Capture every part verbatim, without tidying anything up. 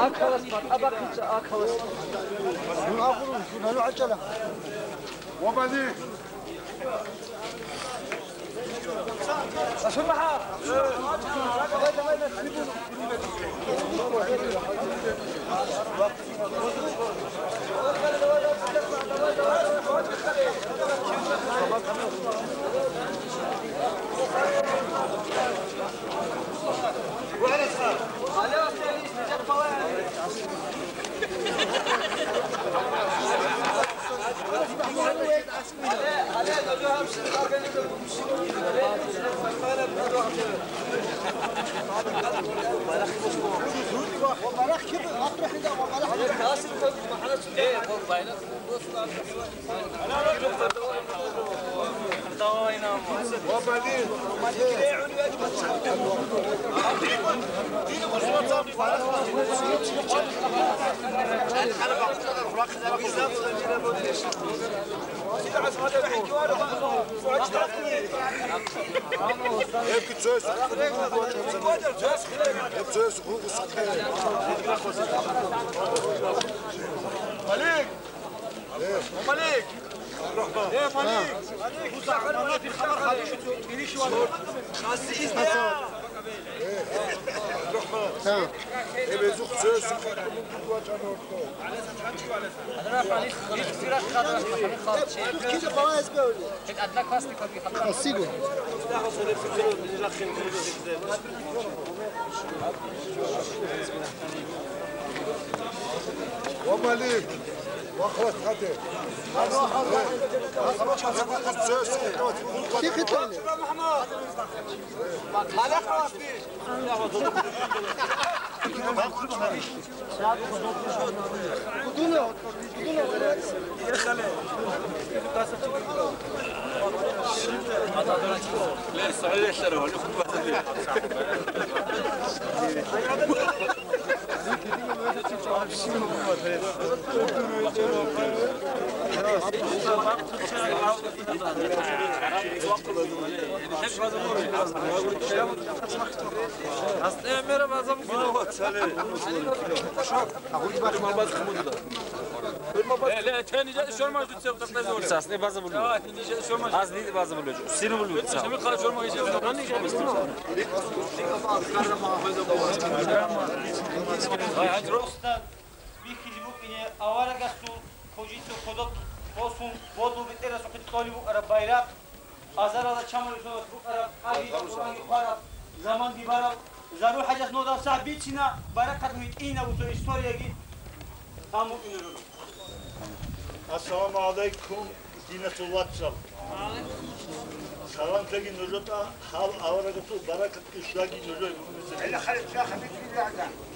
Акалас, абахъица акалас. Дун ахурун, дун гьалу гьачӀала. Вабали. Асурмаха. Малик! Малик! Э, Малик! Сиго. Ва Малик, ва хватхъате. Сасне база булуй. Аз дида база булуй. Бихьизе букӀине аварагасул кожица кодоб босун, бодлу бетӀерасухъе кьолеб букӀараб байрахъ, азаралда чамулеб соналъ букӀараб, аги Къуръанги хъвараб, заманги бараб, зару хӀажат нодаб сахӀ бицина, баракат гьитӀинаб цо историяги гьаб букӀине руго. Ассаламу гӀалайкум, диналъул вацал. Саламлъаги нужеда, гьаб аварагасул баракатги щваги нужее.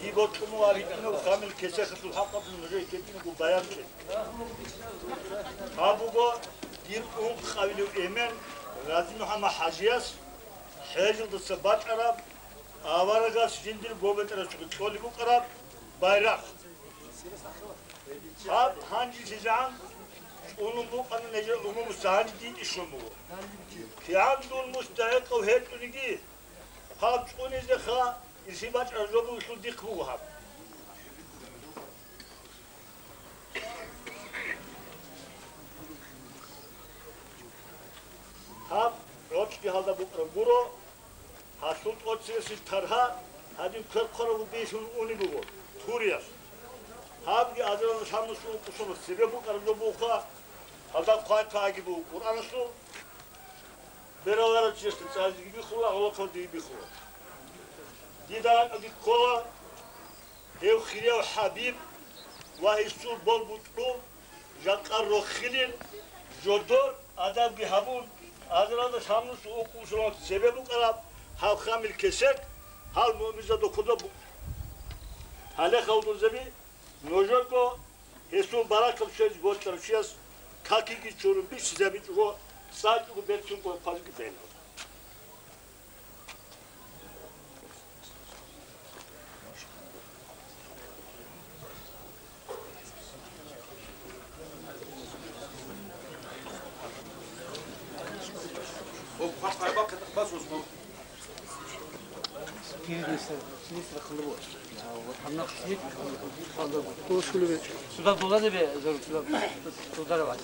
Дие бокьун буго гьитӀинаб камил кесекалъул хӀакъалъулъ нужее гьитӀинабго баянлъи. Гьаб буго дир ункъабилев эмен ГъазимухӀаммад-хӀажияс хӀежалдаса бачӀараб, аварагас жиндир бобетӀерасухъе кьолеб букӀараб байрахъ. Гьаб гьанже лъизегӀан чӀунун букӀана нижер умумуца, гьанже дин ишун буго. КигӀан дун мустахӀикъав гьечӀониги, гьаб чӀунизеха, ирси бачӀараб жо бугелъул дихъ буго гьаб. Гьаб гӀоркьги гьалда букӀараб гуро, гьалъул тӀоцебесеб таргьа гьадин квер хъвараб бихьун унеб буго Туриялъ. Гьабги азаралда лъабнусул ункъусун цебе букӀараб жо бугоха, гьалда хъвай-хъвайги буго Къуръаналъул. Бераларав чиясда цӀаризеги бихула, гӀолохъабаздаги бихула. Дида ракӀалде ккола гьев хирияв ХӀабиб ва гьесул болбутӀрул жакъа рохилин, жодор адабги гьабун, азаралда лъабнусул ункъусун цебе букӀараб гьаб камил кесек, гьал муъминзабазда кодоб букӀ. Гьале, хадуб динаби, нужерго гьесул баракат щвезе бокьарав чияс какиги чурун бихьизабичӀого, цӀакъго берцинго хъвазеги бегьила. Суда долади бе, зор, суда, суда равай.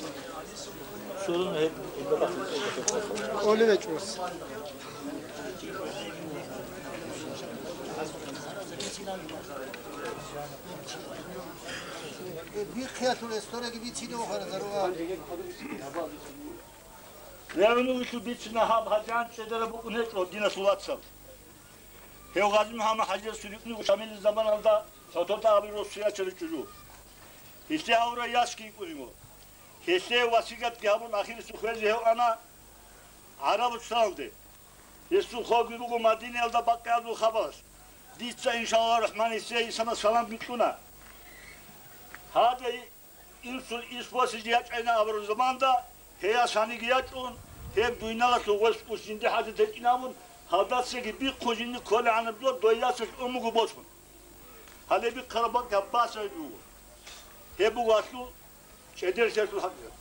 Сурун гьеб, гьеб бахъи. Оли вечӀос. Бихъиялъул историяги бицине вахара заруга. Левну вилъу бицина гьаб гьадин чӀедараб букӀун гьечӀо, диналъул вацал. Гьев Гъази МухӀаммад ХӀажиясул рикӀкӀунего Шамилил заманалда ХӀотӀотӀа абураб росу ячаричӀо жо. Гьелъе гьавурай ясги йикӀунего. Гьелъе васигатги гьабун, ахирисухъ гьезе гьев ана ГӀараб руччалде. Гьесул хобги буго Мадинаялда бакъиязул хабалъ. Дица, иншаллагьу рахӀман, гьесие гьисана саламги кьуна. Гьаде Инсул ис босизе ячӀайна абураб заманда, гьей ясаниги ячӀун, гьеб дуйналалъул гъвес ус жинди хӀажат гьечӀин абун, гьалдасаги бихъун жинди кколегӀанаб дой ясалъ умуго босун. Гьале бихъараб бакӀ гьаб басаги буго. Гьеб буго гьалъул чӀедерлъиялъул хӀакъикъат.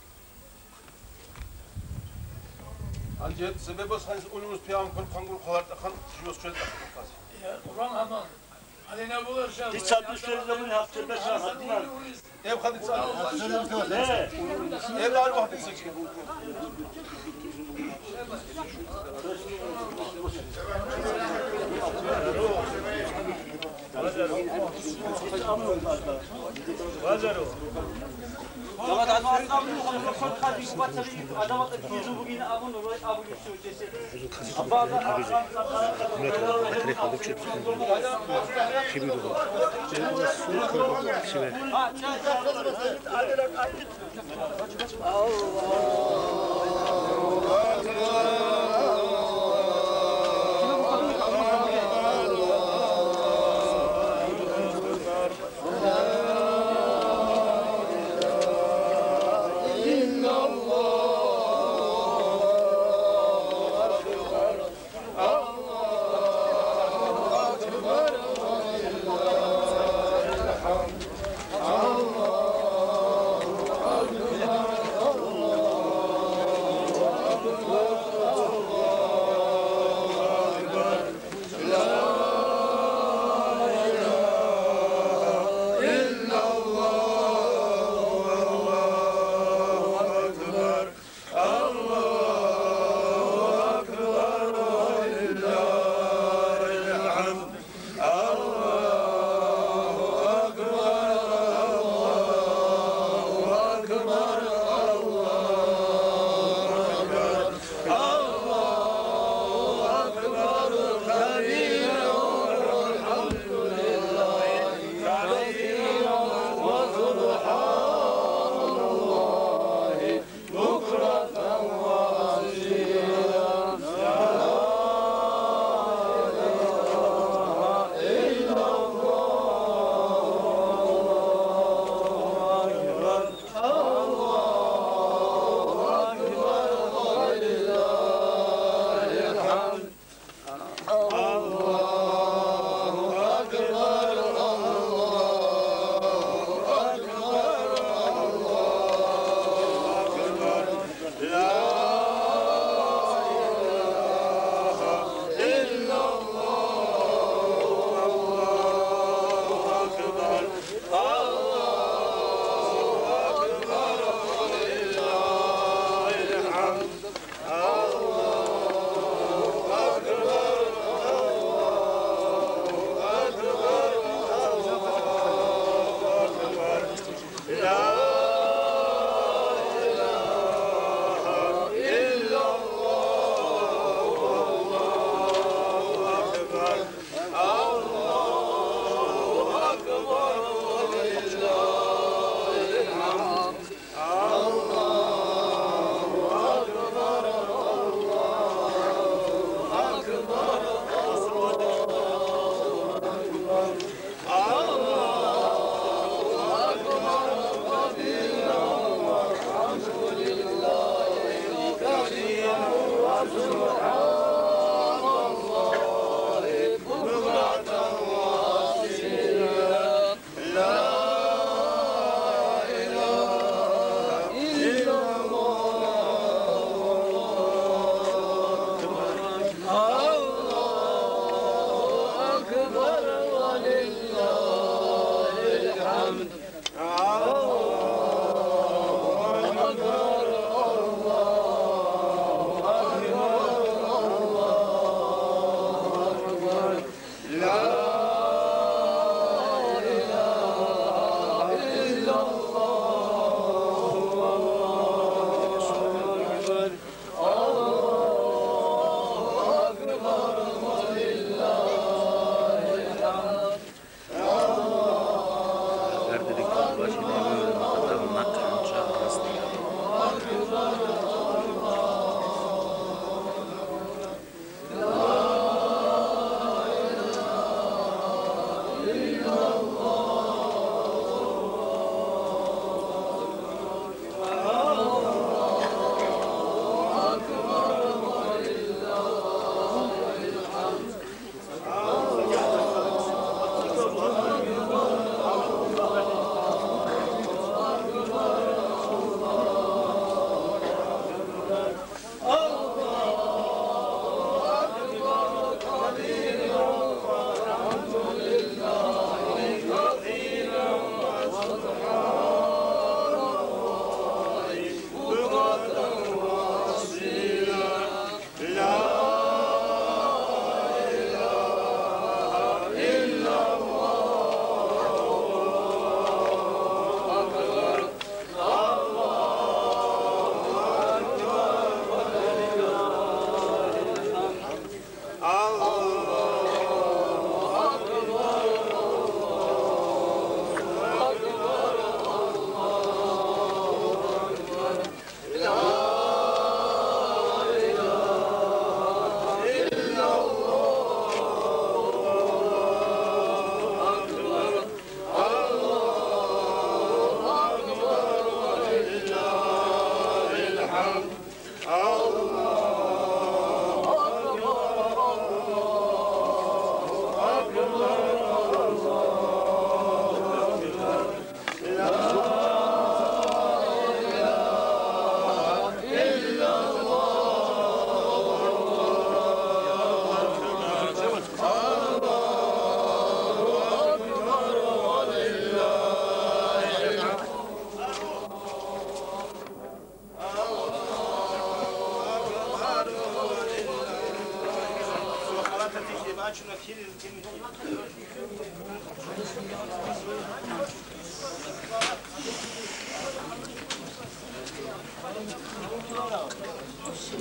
Гьанже цебе босанис улевус пиягӀун квер хъван гуро хъалартӀахъан, живас чвел тӀахъун хъазе. Дица дуца гьаб цебе босана гьадинан. Эб хъадица. Э. Эб ар вахтица. Базару.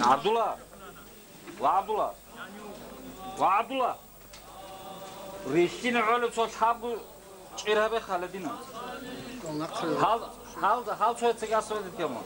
ГӀабдулла! Ва ГӀабдулла! Ва ГӀабдулла! Рилълъине гӀолеб цо лъабго чӀир гьабе хала дина. Гьал, гьал, гьал цо цеги асфальт тема.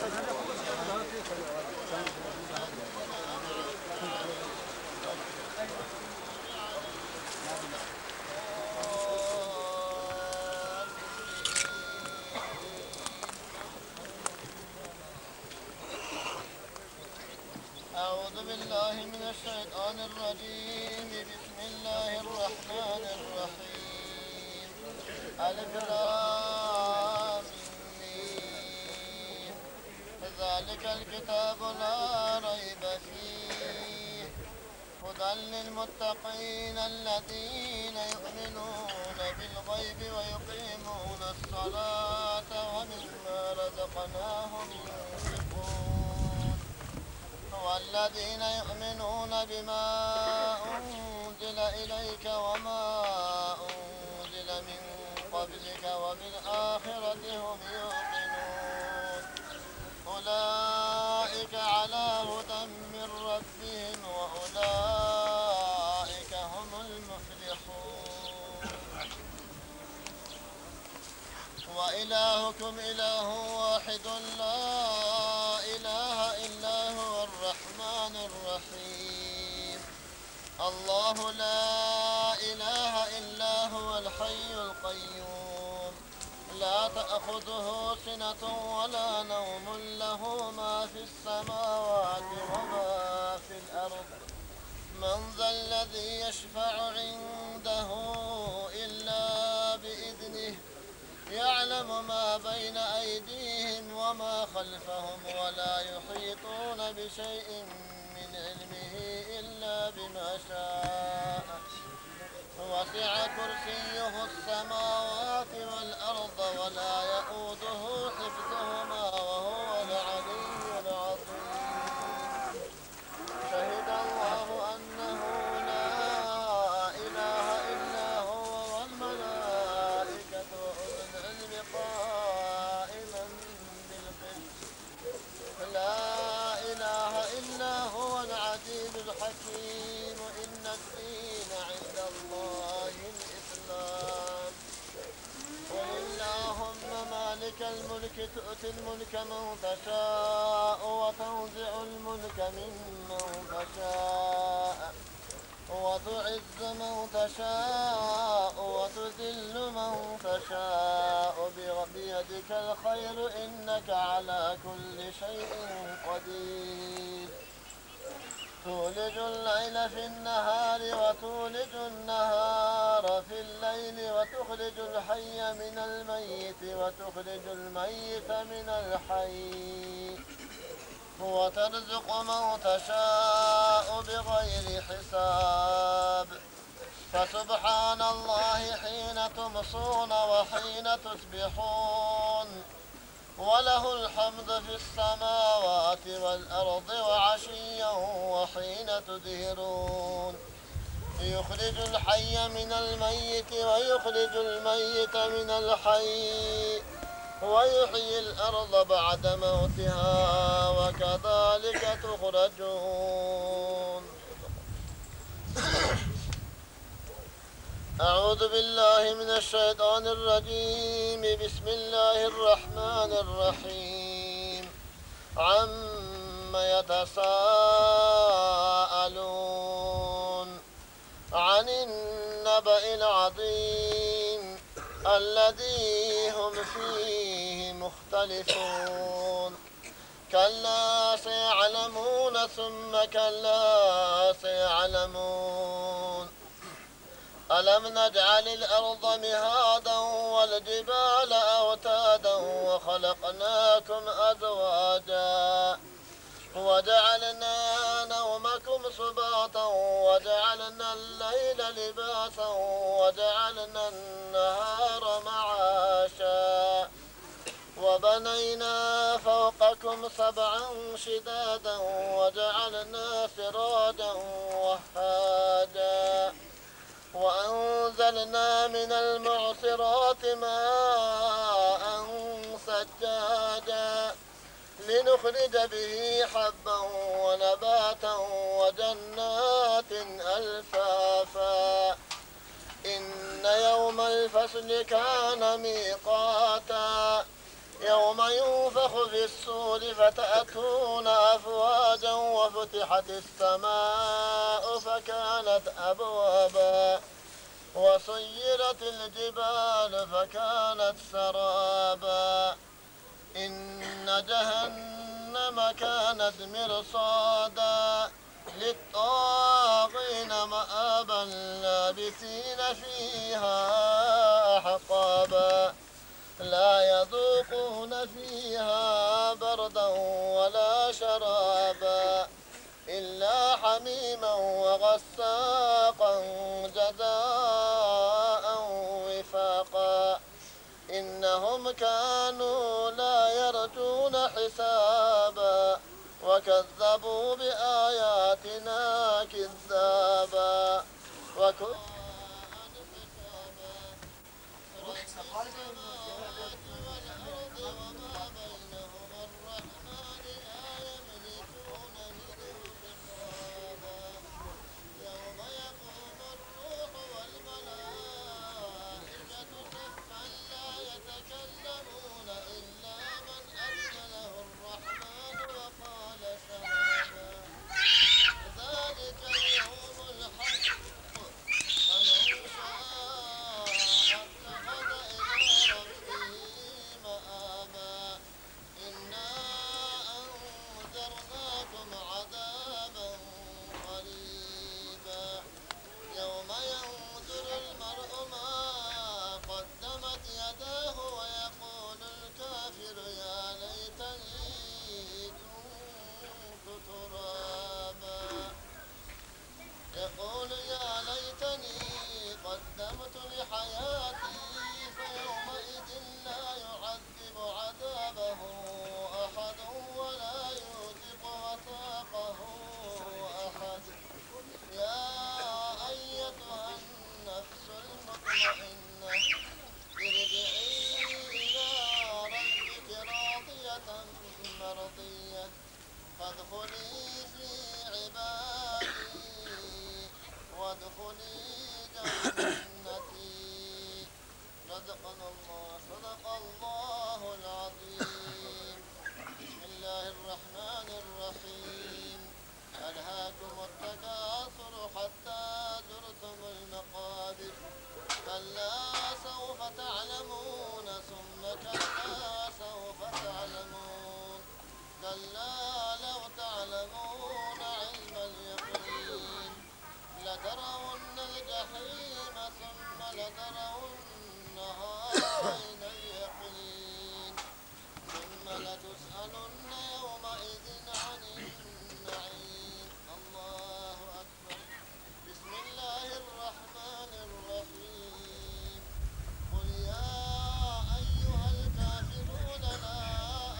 أعوذ بالله من الشيطان الرجيم. بسم الله الرحمن الرحيم. ألف لام ميم. ذلك الكتاب لا ريب فيه. هدى للمتقين الذين يؤمنون بالغيب ويقيمون الصلاة ومما رزقناهم ينفقون. والذين يؤمنون بما أنزل إليك وما أنزل من قبلك وبالآخرة هم يوقنون. أولئك على هدى من ربهم وأولئك هم المفلحون. وإلهكم إله واحد لا إله إلا هو الرحمن الرحيم. الله لا إله إلا هو الحي القيوم. لا تأخذه سنة ولا نوم، له ما في السماوات وما في الأرض. من ذا الذي يشفع عنده إلا بإذنه، يعلم ما بين أيديهم وما خلفهم، ولا يحيطون بشيء من علمه إلا بما شاء. وسع كرسيه السماوات والأرض ولا يئوده حفظهما وهو العلي العظيم. شهد الله أنه لا إله إلا هو والملائكة وأولو العلم قائما بالقسط. لا إله إلا هو العزيز الحكيم. إن الدين عند الله الإسلام. قل اللهم مالك الملك تؤتي الملك من تشاء وتنزع الملك ممن تشاء وتعز من تشاء وتذل من تشاء، بيدك الخير إنك على كل شيء قدير. تولج الليل في النهار وتولج النهار في الليل وتخرج الحي من الميت وتخرج الميت من الحي وترزق من تشاء بغير حساب. فسبحان الله حين تمسون وحين تصبحون، وله الحمد في السماوات والأرض وعشيا وحين تظهرون. يخرج الحي من الميت ويخرج الميت من الحي ويحيي الأرض بعد موتها وكذلك تخرجون. أعوذ بالله من الشيطان الرجيم. بسم الله الرحمن الرحيم. عم يتساءلون. عن النبأ العظيم الذي هم فيه مختلفون. كلا سيعلمون ثم كلا سيعلمون. ألم نجعل الأرض مهادا والجبال أوتادا وخلقناكم أزواجا وجعلنا نومكم سباتا وجعلنا الليل لباسا وجعلنا النهار معاشا وبنينا فوقكم سبعا شدادا وجعلنا سراجا وهاجا وأنزلنا من المعصرات ماء ثجاجا لنخرج به حبا ونباتا وجنات ألفافا. إن يوم الفصل كان ميقاتا. يوم ينفخ في الصور فتأتون أفواجا وفتحت السماء فكانت أبوابا وسيرت الجبال فكانت سرابا. إن جهنم كانت مرصادا للطاغين مآبا لابثين فيها أحقابا. لا يذوقون فيها بردا ولا شرابا إلا حميما وغساقا جزاء وفاقا. إنهم كانوا لا يرجون حسابا وكذبوا بآياتنا كذابا وكل يوم يقوم الروح والملائكة صفا لا يتكلمون إلا من أذن له الرحمن وقال سوادا. ذلك اليوم الحق فمن شاء اتخذ إلى ربه مآبا. إنا أنذرناكم عذابا قريبا. يوم ينظر المرء ما قدمت يداه ويقول الكافر يا ليتني كنت ترابا. يقول يا ليتني قدمت لحياتي فيومئذ لا يعذب عذابه أحد ولا يوثق وثاقه أحد. يا أيتها النفس المطمئنة ارجعي إلى ربك راضية مرضية فادخلي في عبادي وادخلي جنتي. صدق الله، صدق الله العظيم. بسم الله الرحمن الرحيم. ألهاكم التكاثر حتى زرتم المقابر. كلا سوف تعلمون ثم كلا سوف تعلمون. كلا لو تعلمون علم اليقين لترون الجحيم ثم لترونها عين اليقين ثم لتسألن يومئذ عن النعيم. الله أكبر. بسم الله الرحمن الرحيم. قل يا أيها الكافرون لا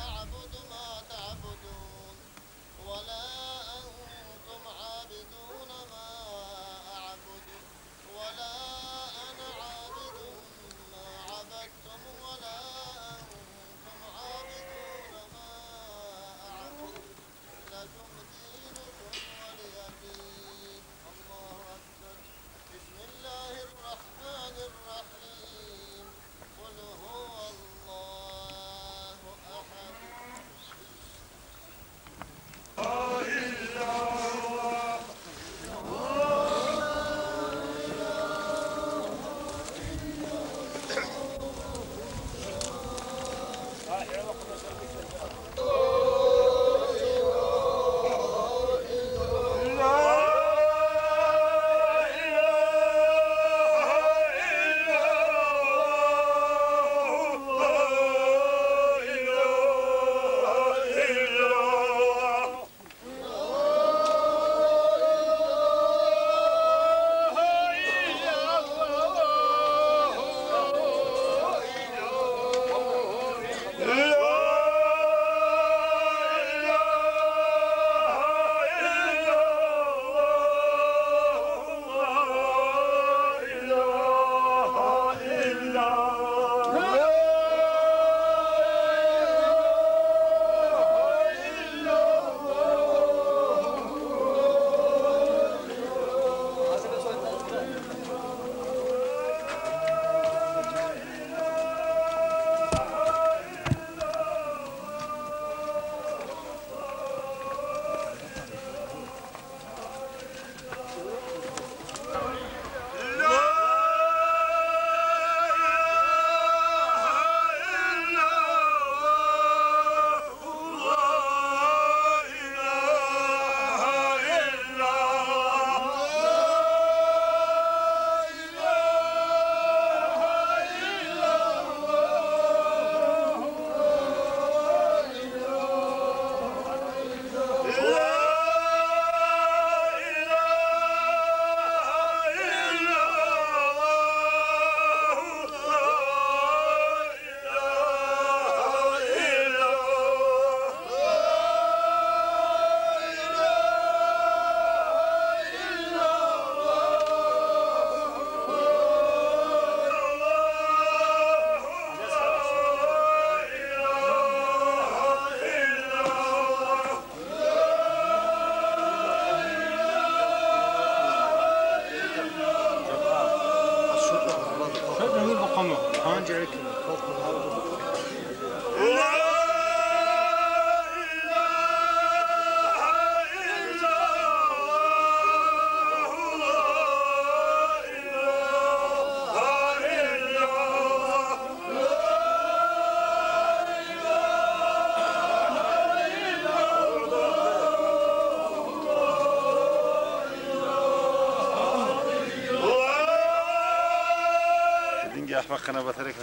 أعبد ما تعبدون ولا أنتم عابدون ما أعبد ولا أنا عابد ما عبدتم ولا أنتم عابدون ما Бахъана батарек.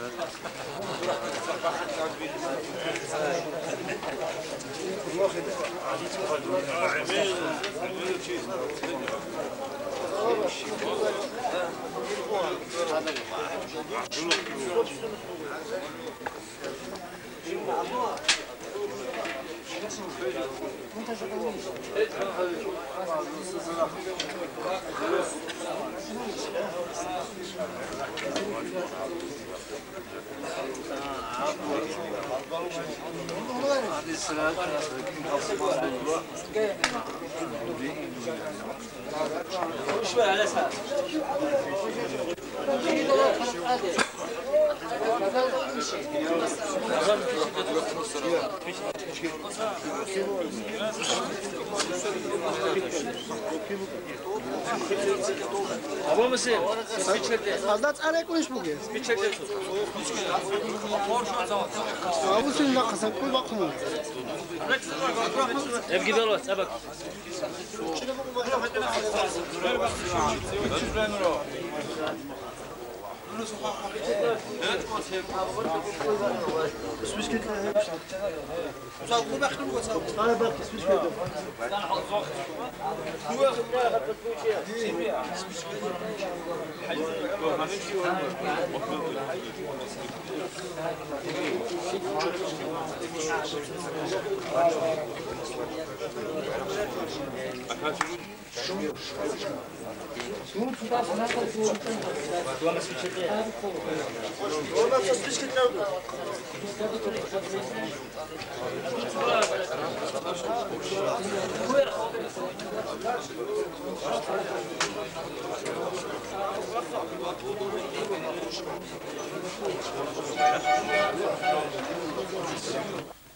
Абу Муслим, спичкаде. Азда цӀар рекӀунищ бугес? Спичкаде. Абу Муслим, нахъасан ккун бахъун. Эбги бело, цӀабак.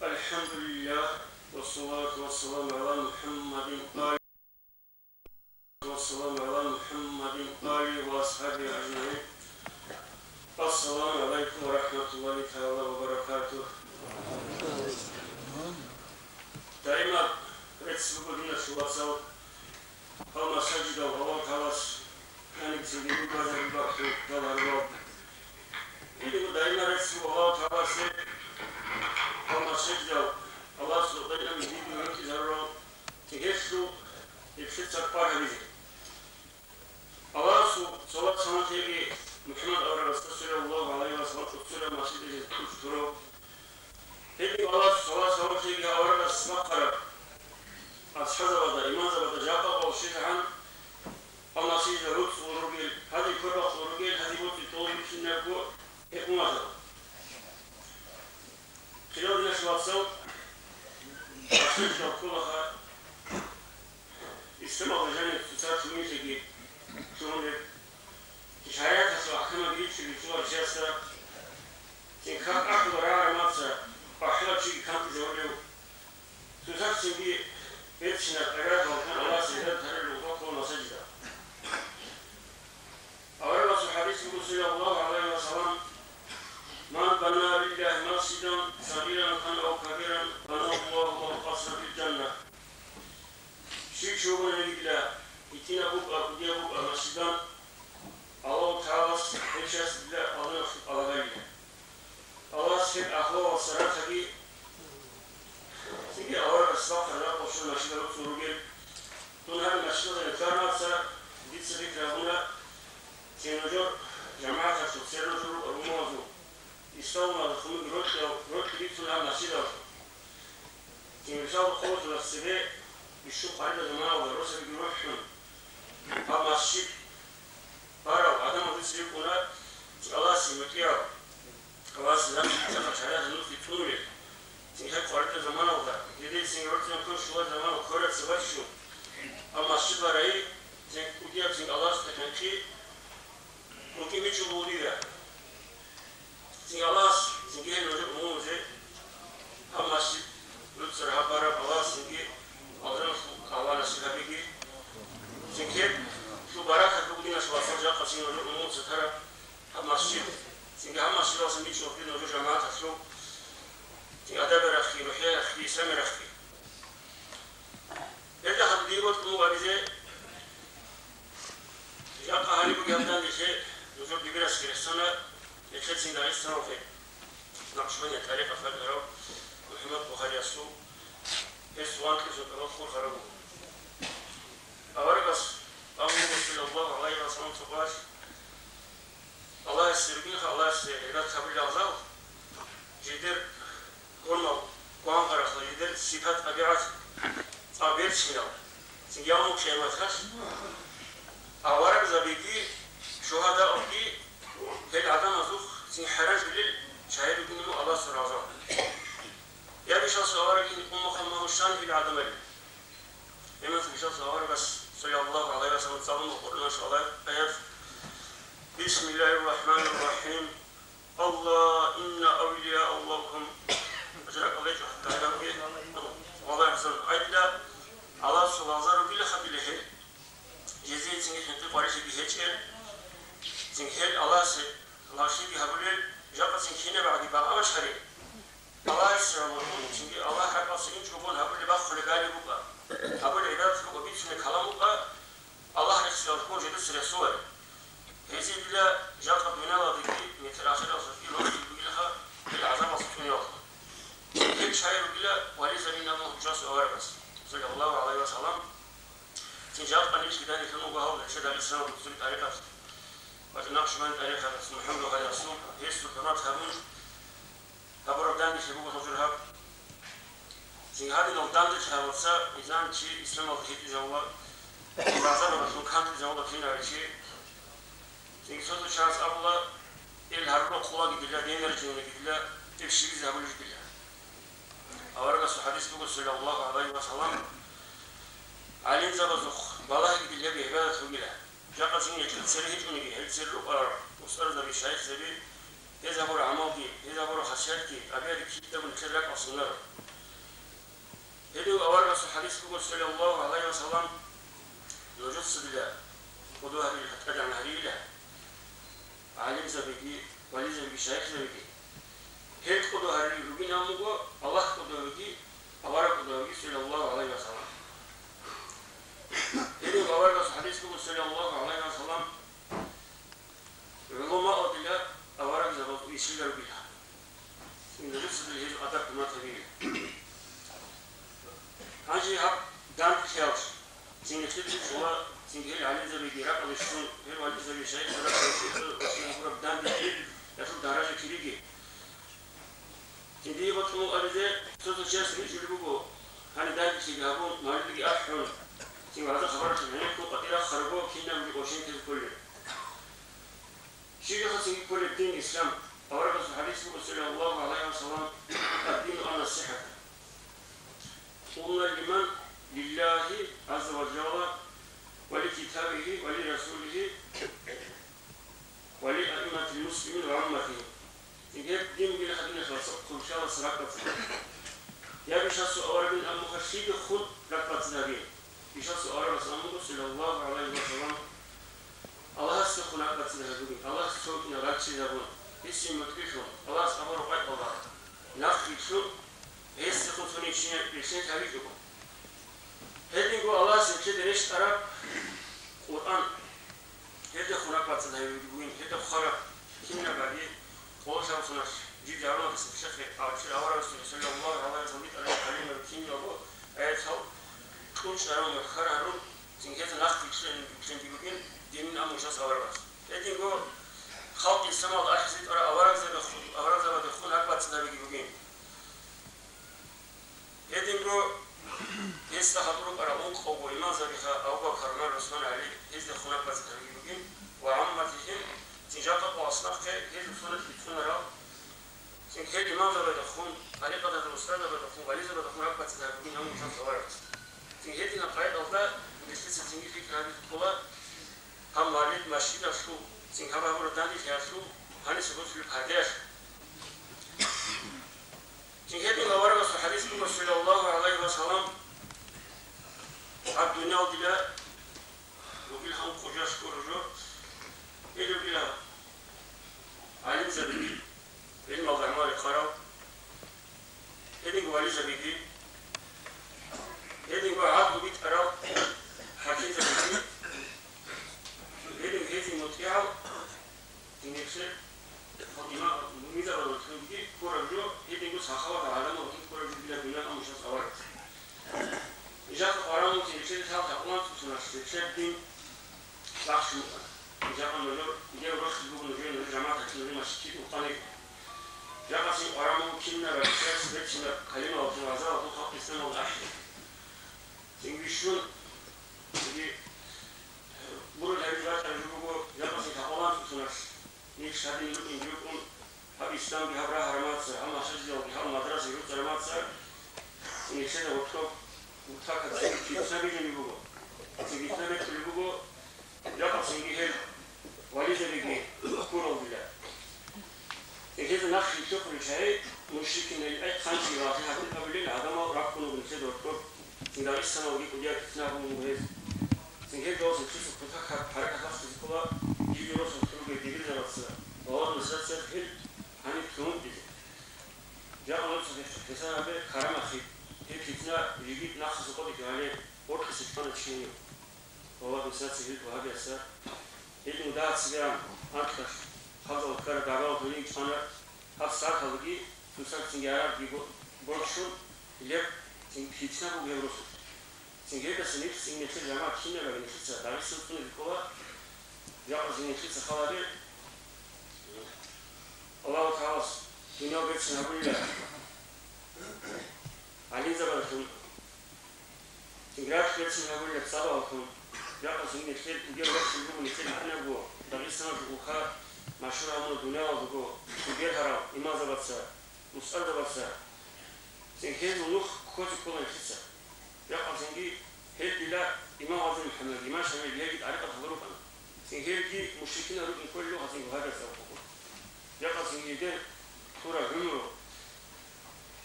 الحمد لله، والصلاة والسلام على محمد والسلام على محمد وآله وأصحابه أجمعين. السلام عليكم ورحمة الله تعالى وبركاته. Дайма рецц буго, диналъул вацал, гьал масажидал Аллагьу ТагӀалас гьаниб цинги бажарулареб бахӀи гьабурал. Гьединго дайма рецц буго Аллагьу ТагӀаласе гьал масажидал Аллагьасул къайдамал диде гьоркьизарурал. Гьелъул гьеб лъица кӀвар гьабизе. Аллагьасул салат-салам лъеги МухӀаммад аварагасда, саллаллагьу гӀалайгьи ва саллам, цӀуцӀцӀураб масжидалъе тӀуцӀ турав. Гьедин Аллагьасул салат-салам лъеги аварагас бахъараб асхӀабзабазда, имамзабазда жакъа къвал щвезегӀан, гьал масжидалда руцӀцӀулел ругел, гьазие квербакъулел ругел, гьазие боцӀи тӀолеб букӀинабго гьеб умматалда. Хириял диналъул вацал, башмачӀал кколаха, исламалда жаниб цоцазда лъугьинлъиги лъугьунеб, шаригӀаталъул ахӀкамаги ричӀчӀиги чӀвалев чиясда, цин как ахӀула рагӀараб мацӀ, бахӀулав чиги кантӀизе гьолев, цоцазда цинги берцинаб гӀибадаталъун Аллагьасе гӀибадат гьарулел рукъалъул масажидал. Аварагасул хӀадис буго, саллаллагьу гӀалайгьи ва саллам: «Ман бана лиллагьи масжидан сагъиран кана ав кабиран, баналлагьу лагьу къасран фил жанна». Щив чи вугониги дила гьитӀинаб букӀа, кӀудияб букӀа масжидан, Аллагьу ТагӀалас гьев чиясда дила алжаналъул тӀалаб гьабила. Аллагьас гьеб ахлуялъул саратаги цинги аварагас бахъараб ракъалъул машгьурал руцӀцӀун ругел. Дун гьаб машгьуралда ккараб мацӀ, дица пикру гьабуна, цин нужер жамагӀаталъул, цер нужер рукъа-, румумазул, исламалда хунуги рокьи-, рокьи бицун гьаб машгьуралъул. Цин мисалда хъулухъалъ цебе бищун къварилъа заманалда росабиги рухӀун, гьаб масжид барав гӀадамал рицӀцӀи рикӀкӀуна, Аллагьасе мутӀигӀав, Аллагьасе ракӀ-, ракӀалде чӀарахъе нухги цӀунулел. Цин гьеб къварилъа заманалда, гьедин цин рорцӀиналъ квер щолареб заманалда квераца баччун, гьаб масжид барай, цин кӀудияб цин Аллагьасда хӀинкъи рукӀин бичӀчӀулеб буго дида. Цинги Аллагьас, цинги гьел нужер умумузе гьаб масжид руцӀцӀараб гьаб бараб Аллагьас цинги алжаналъул тӀалаб насиб гьабеги. Цинги гьелъул баракат буго, диналъул вацал, жакъа цин нужер умумуца тараб гьаб масжид. Цинги гьаб масжидалъун бичӀчӀулеб нужер жамагӀаталъул, цинги адабияб рахъги, рухӀияб рахъги, исламияб рахъги. Гьелда гьаб дие бокьун буго гьабизе, жакъа гьаниб бугеб гьаб данделъе нужер дибирасги рехсана, гьеб Самахъе, Накъшбандия тӀарикъат бакӀарав МухӀаммад Бухариясул, гьесул анкьабилеб тӀурал хурхараб буго. Аварагас абун буго, саллаллагьу гӀалайгьи ва саллам, цо къварилъ, Аллагьасе ругинха, Аллагьасе гӀибадат гьабулел гӀазал, жидер гьурмал гвангъарахъа, жидер сипат-тӀабигӀат цӀакъ берцинал, цинги явмул-къияматалъ аварагзабиги шугьадаги гьел гӀадамазухъ цин хӀаражулел чагӀи ругин буго Аллагьасул гӀазал. Я бишасул аварагин къумахъа магьушан гьел гӀадамали. Гьемер бишасул аварагас, саллаллагьу гӀалайгьи ва саллам, цӀалуна Къуръаналъул аят: «Бисмиллагьир рахӀманир рахӀим. Алла, инна авлия Аллагьум». Ажракъалда гьечӀо хӀатта гьабги. Валлагь, гьасан, гьадинал Аллагьасул лагъзал ругила хадула гьел. Жезе цинги хӀинкъи-къварилъиги гьечӀел, цинги гьел Аллагьасе лагълъиги гьабулел, жакъа цинги кинабгӀаги бакъа бачӀарел. Аллагьасе гӀоло, цинги Аллагь ракӀалъе инчӀого гьабулеб бахъулеб гьалиб букӀа, гьабулеб гӀибадат букӀа, бицунеб калам букӀа, Аллагь рехсиялъго жидеца рехсолареб. Гьезие дила жакъа дуниялалдаги метер ахираталдаги рокьи бугилаха гьел гӀазабалъ цӀунеялъул. Гьел чагӀи ругила вализабин абун бишасул аварагас, саллаллагьу гӀалайгьи ва саллам. Цин жакъа нилъ киданизе лъун вуго гьав нилъер Дагъистаналда цоги тӀарикъат ва Накъшбандия тӀарикъаталъул МухӀаммад Бухариясул, гьесул хӀурмат гьабун, гьабураб данделъи буго гьаб жо гьаб. Цин гьадинал данделъи гьабица, изан чи исламалде гьечӀизавула, гӀазабалъун кантӀизавула кинабго чи. Цинги цо-цо чияс абула, ил гьарура хъулаги дила, динар жинеги дила, ил щибизе гьабулищ дила. Аварагасул хӀадис буго, саллаллагьу гӀалайгьи ва саллам, гӀалимзабазухъ балагьиги дила гӀибадат бугила. Жакъа цин гьечӀо цере гьечӀониги, гьел цере рукӀарал устарзаби, шайихзаби, гьез гьабураб гӀамалги, гьез гьабураб хасиятги, тӀабигӀатги кидаго нилъер ракӀалъ сунаро. Гьедин аварагасул хӀадис буго, саллаллагьу гӀалайгьи ва саллам, нужеца дила кӀодо гьарил, гьатӀадан гьарила гӀалимзабиги, вализабиги, шайихзабиги. Гьел кӀодо гьарил ругин абун буго, Аллагь кӀодо веги, авараг кӀодо веги, саллаллагьу гӀалайгьи ва саллам. Гьедин аварагасул хӀадис буго, саллаллагьу гӀалайгьи ва саллам, гӀуламаал дила аварагзабазул ишила ругила. Цинги нужецаги гьезул адаб-хӀурмат гьабила. Гьанже гьаб данделъиялъ цинги хӀинкъи чӀола, цинги гьел гӀалимзабиги ракӀалде щун, гьел вализаби, шайихзаби ракӀалде щун, гьабураб данделъиялъул даража кириги. Цинги гьеб бокьун абизе, цо-цо чияс рижулеб буго, гьаниб данделъиги гьабун, мавлидги ахӀун, цинги вагӀза-хабаралъул гӀенеккун къватӀир рахъарабго, кинабги къошен ккезе кколел. Щиб жо хасиги кколеб дин ислам, аварагасул хӀадис буго, саллаллагьу гӀалайгьи ва саллам, «Ад-дину ан-насихӀат». Къулна: «Лиман?» «Лиллагьи гӀазза ва жалла, ва ли китабигьи, ва ли расулигьи, ва ли аимматил муслимин ва гӀамматигьим». Гьеб дин бугила хадур хасаб хъулчалас ракӀбацӀцӀад. Я бишасул аварагин абун буго, лъидехун ракӀбацӀцӀад гьабе. Бишасул аварагас абун буго, саллаллагьу гӀалайгьи ва саллам, Аллагьасдехун ракӀбацӀцӀад гьабугин, Аллагьас цо вукӀине рачӀчӀизабун, гьесие мутӀигӀлъун, Аллагьас абураб къайдалда нахъ рилълъун, гьесдехун цониги чи рилълъин гьавичӀого. Гьединго Аллагьас нилъеда рещтӀараб Къуръан, гьелдехун ракӀбацӀцӀад гьабиги бугин, гьелда хъвараб кинабго къоло лъабцӀуналъ жиб-жавабалдаса нилъехъе аварагасул, саллаллагьу гӀалайгьи ва саллам, битӀараб калимаби кинабго аятал кьучӀарун ва хьвар гьарун, цинги гьезда нахъ рилълъин бугин динин абун бишас аварагас. Гьединго халкъ исламалде ахӀизе тӀураб аварагзабехун, аварагзабадехун ракӀбацӀцӀад гьабиги бугин. Гьединго гьесда хадур рукӀарал ункъавго имамзабиха Абу Бакар, ГӀумар, ГӀусман, ГӀали, гьездехун ракӀбацӀцӀад гьабиги бугин, ва гӀамматигьим, цин жакъа къо аслахъе гьезул сунат бицунарал, цин гьел имамзабадехун, тӀарикъаталъул устарзабадехун, вализабадехун ракӀбацӀцӀад гьабугин гьанив жал гьаварагас. Цин гьединаб къайдалда нилъеца цинги пикру гьабизе ккола, гьаб мавлид машгьидалъул, цин гьаб гьабураб данделъиялъул, гьаниса босулеб пардаялъул. Цин гьедин аварагасул хӀадис буго, саллаллагьу гӀалайгьи ва саллам, гьаб дуниял дила ругел гьанкъ жо, гьел ругила гӀалимзабиги, гӀилмалда гӀамал рехъарал, гьединго вализабиги, гьединго гӀадлу битӀарал хӀакимзабиги, гьединго гьезие мутӀигӀал, динеблъи, имам, Нилъер лъалха къванцӀцӀусуналъ нилъер дин бахшун букӀана. Жакъа нужер, гьев рохел буго нужее, нужер жамагӀаталъе, нужер масжидалъе укъанего. Жакъасин къваран буго кинаб рахчияс берцинаб калимаялъул, вагӀзаялъул халкъ исламалде ахӀи. Цинги щун, цинги, э, бурал гьабизе бачӀараб жо буго, жакъасин лъалха къванцӀцӀусуналъ. Нилъ гьадин рукӀин рукӀун, гьаб исламги гьаб рагьарамаца, гьаб масажидалги гьаб мадрасаги руцӀарамаца, нилъеда гьоркьоб бутакаб цинги питна бижизе буго. Цинги питна бетӀулеб буго, жакъа цинги гьел вализабиги ккурал дила. Гьезда нахъ рилълъухъулел чагӀи мушрикин гьел, ай, хъанчи вагьи гьабун абулел гӀадамал раккун руго нилъеда гьоркьоб, цинги Дагъистаналги кӀудияб питна гьабун буго гьез. Цинги гьел жаваб нилъеца кутакаб гьаракат бахъизе ккола, жиги росулъ ругел дибирзабаца ва ва администрациялъ гьел гьаниб лъугьунтӀизе. Жакъа нуца гьеб хӀисаб гьабе, карамахъе, гьеб питна жиги нахъаса къотӀи гьале, гъоркьиса ккана чи гьенив. Ва ва администрация гьел лъугьабиялъа, гьедин дагьа цебеян анкьалъ хабзал ккараб дагӀбал гьунин чӀвана, гьаб сарталги цоцазги арабги бо-, борчун, гьеб цин питна буго гьеб росулъ. Цин гьебдаса нилъ цин нилъер жамагӀат кинаб гьабе нилъеца Дагъистан цӀунизе ккола, жакъа цин нилъеца хал гьабе, Аллагьу ТагӀалас дуниял берцин гьабулила гӀалимзабазулъун, цин рахъ берцин гьабулила цӀадалъун, жакъа цин нилъер угев рахъин буго нилъер гьанабго Дагъистаналъул улха машгьур гьабуна дуниялалдаго, цин бергьарал имамзабаца, устӀарзабаца, цин гьезул нух ккозе ккола нилъеца. Жакъа цинги гьел дила имам ГъазимухӀаммад, имам Шамил, гьелги тӀарикъат гьабурухъан. Цин гьелги мушрикинал рукӀин кколел руго цинги гьабиялъ абухъун. Жакъа цинги гьедер лъураб гӀумру,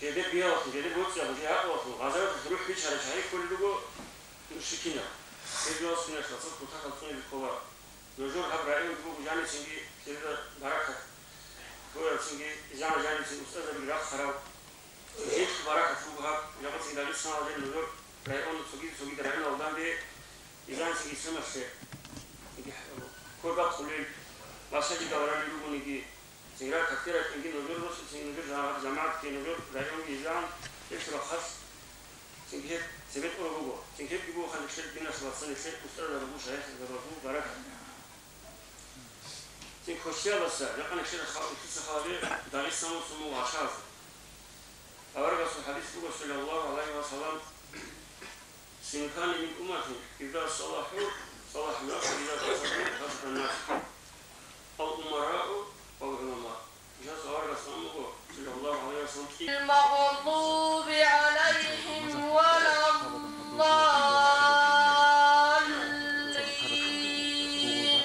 гьедер биялъун, гьедер боцӀиялъун, гьедер гӀакълуялъун, гъазаваталъ рухӀ бичарай чагӀи кколел руго мушрикинал. Гьел жугьутӀ сунелъ цо кутакал цӀунизе ккола. Нужер гьаб районги буго жаницинги цереда баракат. Гурабцинги, изана жаницин устӀазаби рахъарал. Гьелъ баракат буго гьаб, жагъуцин Дагъистаналде нужер район, цогидал-цогидал районалданде, изанцинги исламалъе, инги, кколбахъулел, масажидал ралел ругониги, цинги ракатде ракӀинги нужер росулъ, цинги нужер жамагӀат, жамагӀатги нужер районги изан, гьелъ рахъалъ. Цинги гьеб цебетӀура буго. Цинги гьебги буго хан нилъер диналъул вацал, нилъер устӀарал ругу шайихзабазул баракат. Цинги квешлъиялдаса, жакъа нилъер халкъ, нилъеца хал гьабе Дагъистаналъул мугъ гьачаз. Аварагасул хӀадис буго, саллаллагьу гӀалайгьи ва саллам: «Синфани мин уммати, иза салахӀу, салахӀа ннас, ва иза фасаду, фасада ннас. Ал-умарау вал гӀуламаъ». Жас аварагас амуго, саллаллагьу гӀалайгьи ва саллам, кӀи- المغضوب عليهم ولا الضالين.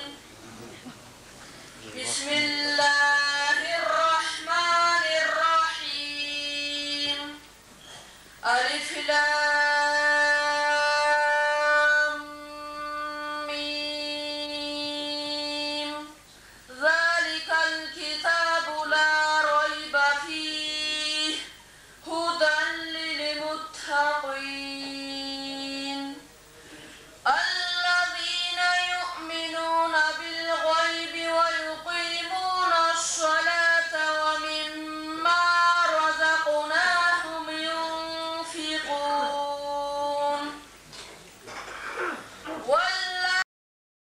بسم الله الرحمن الرحيم. ألف لام